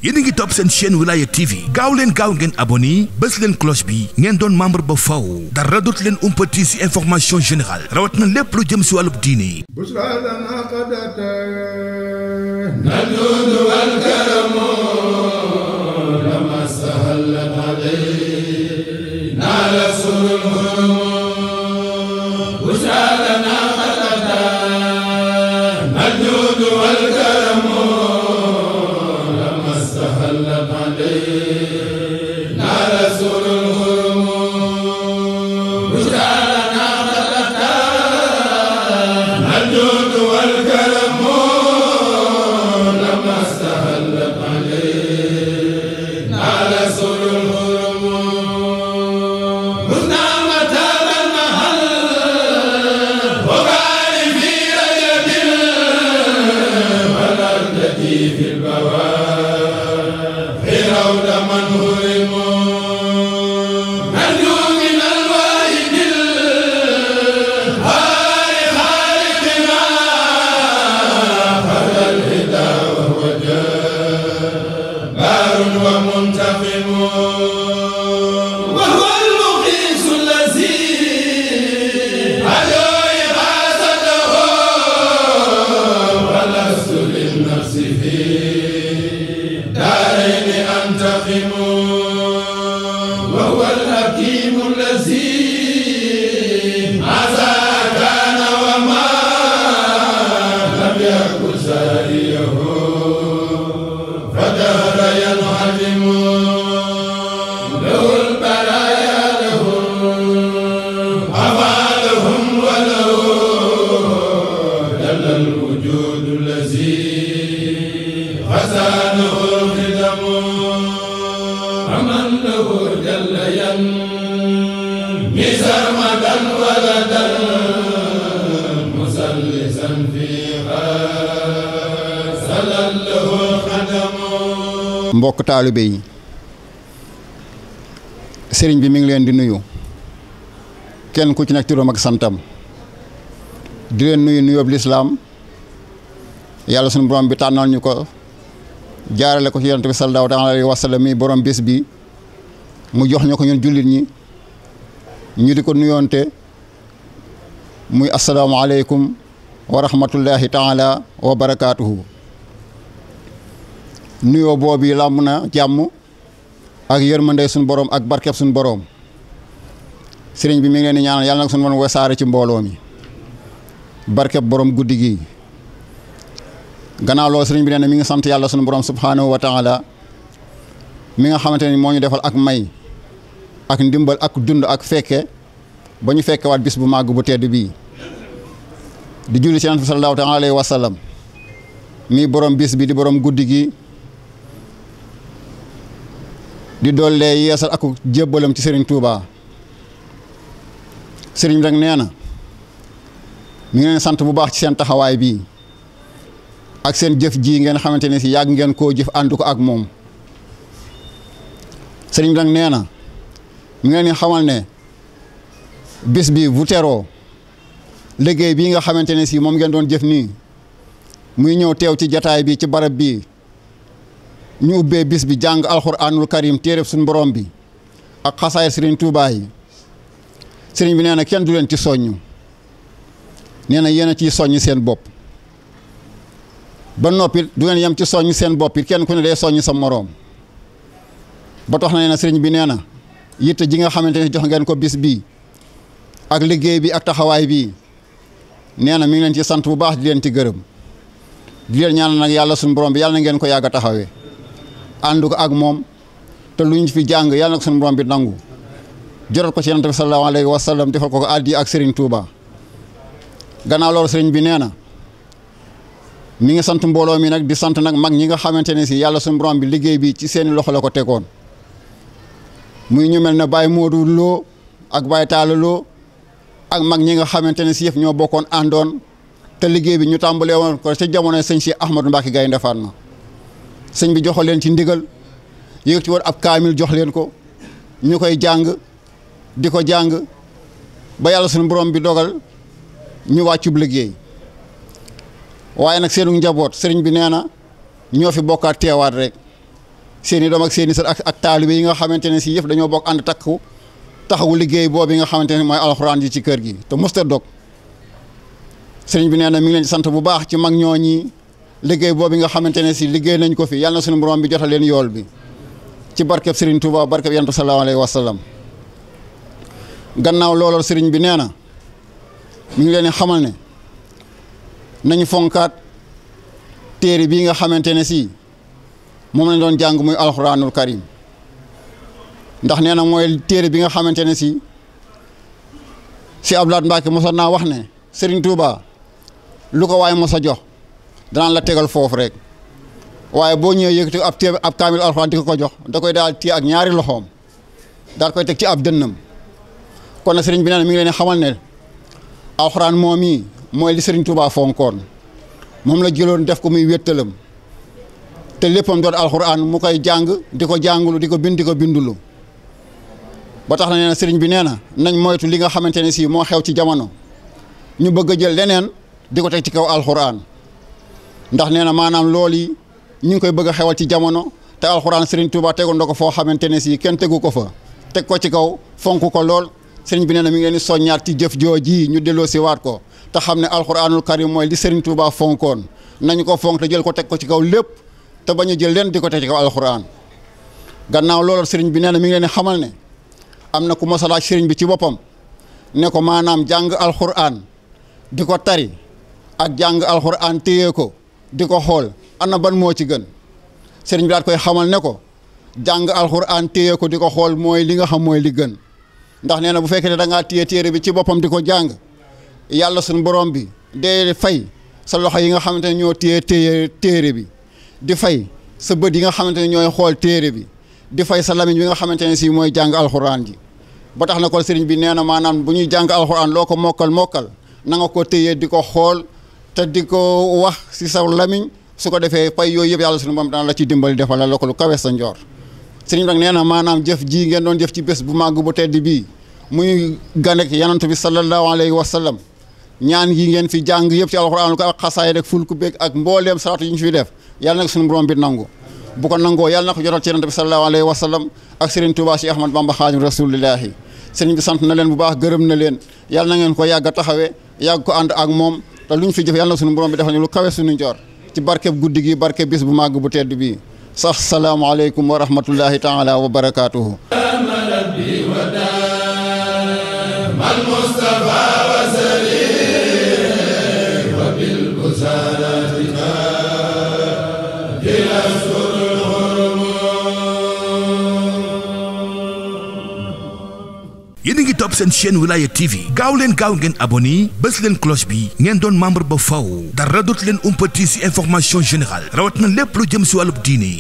yéen a ngi topp seen chaîne Wilaya TV gaaw leen gaaw ngeen abonné bés leen cloche bi ngeen doon membre ba faw dara dootu leen umpati ci information générale rawat na lépp lu jëm ci wàllub diine. mbokk taalibe yi sëriñ bi mi ngi leen di nuyu kenn ku ci nekk turam ak santam di leen nuyu nuyoob lislaam yàlla sunu borom bi tànnal ñu ko jaarale ko ci yonent bi sallallahu alayhi wa sallam mi borom bés bi mu jox ñu ko ñun jullit ñi ñu di ko nuyoonte muy asalaamaaleykum wa rahmatullahi taala wa barakaatuhu. nuyoo boobu làmb na jàmm ak yërmande suñu borom ak barkeb suñu borom sëriñ bi mi ngi leen di ñaanal yàlla nag suñu borom wasaare ci mbooloo mi barkeb borom guddi gi. gannaaw loolu sëriñ bi nee na mi ngi sant yàlla suñu borom subhaanahu wa taala mi nga xamante ni moo ñu defal ak may ak ndimbal ak dund ak fekke ba ñu fekke waat bis bu màgg bu tedd bii di julli ci Yonent bi sallallahu alayhi wa sallam mi borom bis bi di borom guddi gi. di dollee yeesal ak jébbalam ci Serigne Touba Serigne rek nee na mi ngi leen sant bu baax ci seen taxawaay bii ak seen jëf ji ngeen xamante ne si yàgg ngeen koo jëf ànd ko ak moom Serigne rek nee na mi ngi leen xamal ne bis bi bu teroo liggéey bii nga xamante ne si moom ngeen doon jëf nii muy ñëw teew ci jataay bi ci barab bii. ñu ubbee bis bi jàng alxuraanul karim téereb suñu borom bi ak xasaay Serigne Touba yi Serigne bi nee na kenn du leen ci soññ nee na yéen a ciy soññ seen bopp ba noppi du ngeen yem ci soññ seen bopp it kenn ku ne day soññ sa moroom ba tax na nee na Serigne bi nee na yitte ji nga xamante ne jox ngeen ko bis bii ak liggéey bi ak taxawaay bii nee na mi ngi leen ci sant bu baax di leen ci gërëm di leen ñaanal nag yàlla suñu borom bi yàlla na ngeen ko yàgg a taxawee. ànd ko ak moom te lu ñu fi jàng yàlla na ko suñu borom bi nangu jotal ko ci Yonent bi sallallahu alayhi wa sallam defal ko addi ak Serigne Touba gannaaw loolu Serigne bi nee na mi ngi sant mbooloo mi nag di sant nag mag ñi nga xamante ne si yàlla suñu borom bi liggéey bi ci seeni loxo la ko tegoon muy ñu mel ne Baye Modou Lo ak Baye Talla Lo ak mag ñi nga xamante ne si yëf ñoo bokkoon àndoon te liggéey bi ñu tàmbalee woon ko ca jamonoy sëñ si Ahmadou Mbacké Gaïndé Fatma sëñ bi joxo leen ci ndigal yëg ci woon ab kaamil jox leen ko ñu koy jàng di ko jàng ba yàlla suñu borom bi dogal ñu wàccub liggéey waaye nag seenu njaboot sëriñ bi nee na ñoo fi bokkaat teewaat rek seen i doom ak seen i sët ak taalibe yi nga xamante ne si yëpp dañoo bokk ànd taxawu liggéey boobu nga xamante ne mooy alxuraan ji ci kër gi te musta dog sëriñ bi nee na mi ngi leen di sant bu baax ci mag ñooñi liggéey boobu nga xamante ne si liggéey nañ ko fi yàlla na suñu borom bi jotal leen yool bi ci barkeb sëriñ Touba barkeb yonent sallallahu alayhi wa sallam gannaaw loolu sëriñ bi nee na mi ngi leen di xamal ne nañu fonkaat téere bii nga xamante ne si moom lañ doon jàng muy alxuraanul karim ndax nee na mooy téere bi nga xamante ne si Abdou Lahad Mbacké mosoon naa wax ne Serigne Touba lu ko waaye mos a jox danaan la tegal foofu rek waaye boo ñëwee yëkkati ab kaamil alxuraan di ko jox da koy daal téye ak ñaari loxoom daal koy teg ci ab dënnam kon nag Serigne bi nee na mi ngi leen xamal ne alxuraan moom yi mooy li Serigne Touba fonkoon moom la jëloon def ko muy wéttalam te léppam doon alxuraan mu koy jàng di ko jàngulu di ko bind di ko bindulu ba tax na nee na sëriñ bi nee na nañ moytu li nga xamante ne si moo xew ci jamono ñu bëgg a jël leneen di ko teg ci kaw alxuraan ndax nee na maanaam loolu yi ñu ngi koy bëgg a xewal ci jamono te alxuraan sëriñ Touba tegoon na ko foo xamante ne si kenn tegu ko fa teg ko ci kaw fonk ko lool sëriñ bi nee na mi ngi leen di soññaat ci jëf jooji ñu delloo si waat ko te xam ne alxuraanul karim mooy li sëriñ Touba fonkoon nañu ko fonk te jël ko teg ko ci kaw lépp te bañ a jël leen di ko teg ci kaw alxuraan gannaaw loolu sëriñ bi nee na mi ngi leen di xamal ne am na ku mos a laaj sëriñ bi ci boppam ne ko maanaam jàng alxuraan di ko tari ak jàng alxuraan téye ko di ko xool ana ban moo ci gën sëriñ bi daat koy xamal ne ko jàng alxuraan téye ko di ko xool mooy li nga xam mooy li gën ndax nee na bu fekkee ne da ngaa téye téere bi ci boppam di ko jàng yàlla suñu borom bi dee fay sa loxo yi nga xamante ne ñoo téye téere bi di fay sa bët yi nga xamante ne ñooy xool téere bi di fay sa lamiñ bi nga xamante ne si mooy jàng alxuraan ji ba tax na ko sëriñ bi nee na maanaam bu ñuy jàng alxuraan loo ko mokkal na nga ko téye di ko xool te di ko wax si sa lamiñ su ko defee fay yooyu yëpp yàlla suñu moom dana la ci dimbali defal la ko lu kawe sa njoor sëriñ bi nag nee na maanaam jëf ji ngeen doon jëf ci bés bu màgg bu tedd bii muy ganek yanant bi sallallahu alayhi wa sallam ñaan yi ngeen fi jàng yëpp ci alxuraan ko ak xasaay rek ful ku beeg ak mbooleem salaatu yi ñu fi def yàlla nag suñu borom bi nangu bu ko nangoo yàlla na ko jotal ci yonent bi sallallahu alayhi wa sallam ak Serigne Touba Cheikh Ahmad Bamba Xaadimu Rasulillahi Serigne bi sant na leen bu baax gërëm na leen yàlla na ngeen ko yàgg a taxawee yàgg ko ànd ak moom te lu ñu fi jëf yàlla na suñu borom bi defal ñu lu kawe suñu njor ci barkeb guddi gi barkeb bis bu màgg bu tedd bii sax salaamualeykum wa rahmatullahi taala wa barakaatuhu. yéen a ngi topp seen chaîne Wilaya TV gaaw leen gaaw ngeen abonné bës leen cloche bi ngeen doon membre ba faw dara dootu leen umpati ci information générale rawat na lépp lu jëm ci wàllub diine